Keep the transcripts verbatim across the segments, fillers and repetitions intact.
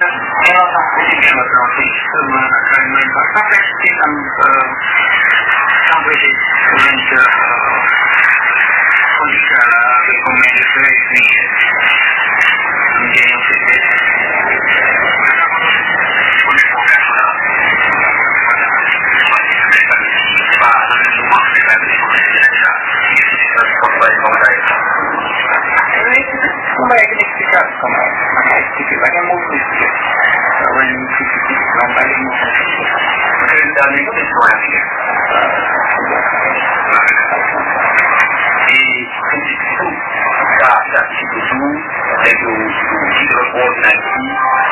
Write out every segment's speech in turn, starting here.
Gen lòt ankò, gen lòt ankò, se sèlman kay mwen pa, pa fè site sa m, euh, sa m prese jwenn, euh, kondisyon la avèk yon men de frè, epi m gen yon sèten, pa nan menm moman, se pa menm moman, se pa menm moman. Yon bagay ki ineksplikab kanmenm. Mwen ka eksplike, pa gen mo pou eksplike. Sa wè, li ti pitit, mwen pa gen mo pou eksplike. Mwen te dam li pou te sou afè. E, pitit tou, sa, sa pitit tou, nèg yo, yo di lòt bò, vin Ayiti,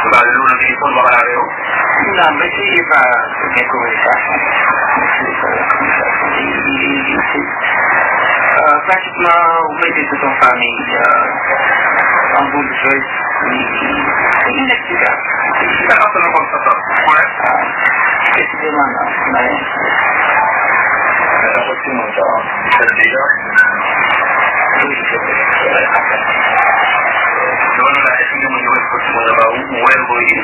yo ba yo nan telefòn, yo pa pale avè yo. Non, men si e pa gen kominikasyon. Men si e pa gen kominikasyon. Li, li, li, li, se, euh, pratikman, ou mete tout yon fanmi, euh, an boulvès, li, li, li ineksplikab. Sa ka fè nou konn sa, sa. Wè. Ah, presizeman, non. Men, men, se ti moun sa, fèt deja. Wi, fèt deja. Yo, nou la, èske gen moun ki wè fòs moun anba ou, ou wè l voye.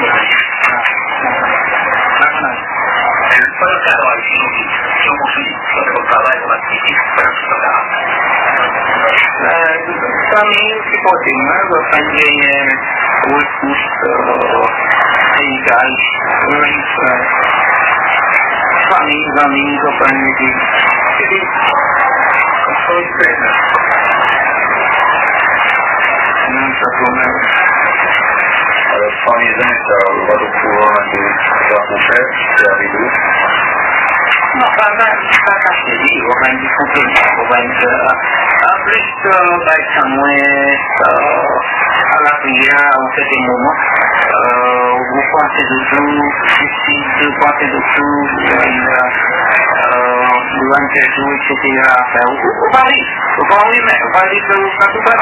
Men pandan sa, w ap di nou, se yon konfli, se yon travay, se yon aktivite, se yon travay. Fanmi sipòte mwen, mwen pa t genyen resous, euh, peyi Dayiti, mwen, euh, fanmi, zanmi, konprann, epi, epi, fò respè. Mwen, sa pwoblèm. Alò, fanmi zanmi sa yo, yo pa t okouran de sa pou fè, se avèk ou? Non, pa, pa, pa kache li, ou konprann, li konprann, ou konprann, euh, anplis, euh, bay tan mwen, euh, a lapriyè, a yon sèten moman, euh, ou panse de tou, si, si, ou panse de tou, euh, euh, ou panse de tou, et cetera. Enfin, ou, ou, ou pa li. Ou pa wi, men, ou pa li ke ou pa tou pa.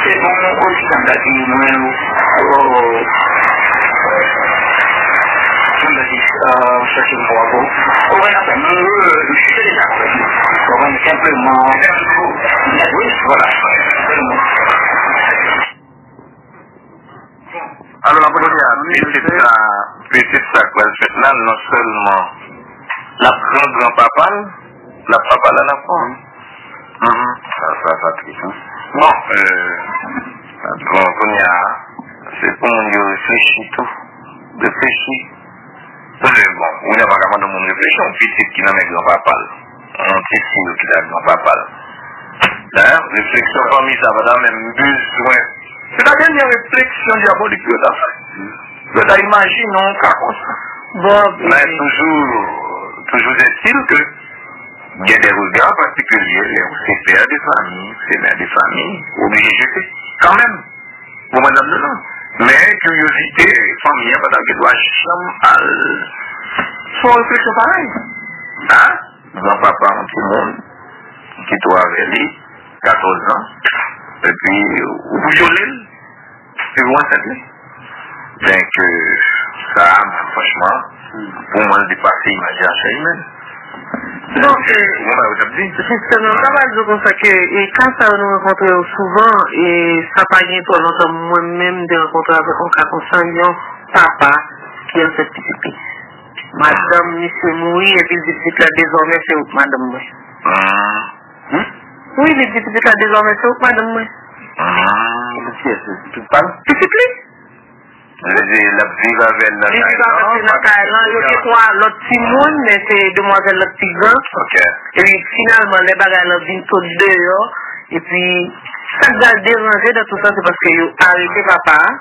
Se bon, mwen osi, sa m ta di, mwen, oh, sa m ta di, euh, chèche mo ankò. Ou wè, mwen, euh, se deja, ou wè, senpleman, wi, vwala, senpleman. Alò, la premyè, pitit sa, pitit sa k pral fèt la, non sèlman l ap gran granpapa l, l ap papa l alafwa. Mhm. Sa, sa, sa tris, wi. Bon, euh, bon, kounye a, se pou moun yo reflechi tou. Reflechi. Paske, bon, ou pa ka mande yon moun reflechi, yon pitit ki nan men granpapa l, yon ti fi ki nan men granpapa l. Dayè, refleksyon fanmi sa pa ta menm bezwen. Se ta dènye refleksyon dyabolik yo ta fè. Yo ta imajine yon ka konsa. Bon, men toujou, toujou est-il que gen de rega patikilye, lè ou se pè de fanmi, se mè de fanmi, ou oblije jete kanmenm. Bon, madanm nan, non. Men, kiryozite, fanmi an pa ta gen dwa janm al. Se yon refleksyon parèy. Hein? Granpapa yon timoun ki tou avè li, katòz an, epi ou vyole l, epi ou ansent li. Donk, euh, sa, mwen, franchman, pou mwen, l depase imajinasyon imèn. Donk, euh, ou konprann sa m ap di? Jisteman, m ta pral di w konsa ke, e, ka sa yo nou rankontre yo souvan, e sa pa gen twò lontan, mwen menm, m te rankontre avèk yon ka konsa, yon papa ki ansent pitit li. Madanm misye mouri, epi l di pitit la, dezòmè, se ou k madanm mwen. Hmm? Wi, li di pitit la, dezòmè, se ou k madanm mwen. Hmm. Pitit li? Pitit li. Li di l ap viv avè l nan kay lan. Li viv avè l nan kay lan. Yo gen twa lòt timoun, men se demwazèl la k pi gran. Ok. Epi finalman, lè bagay lan vin sot deyò, epi sa k pral deranje nan tout sa, se paske yo arete papa a.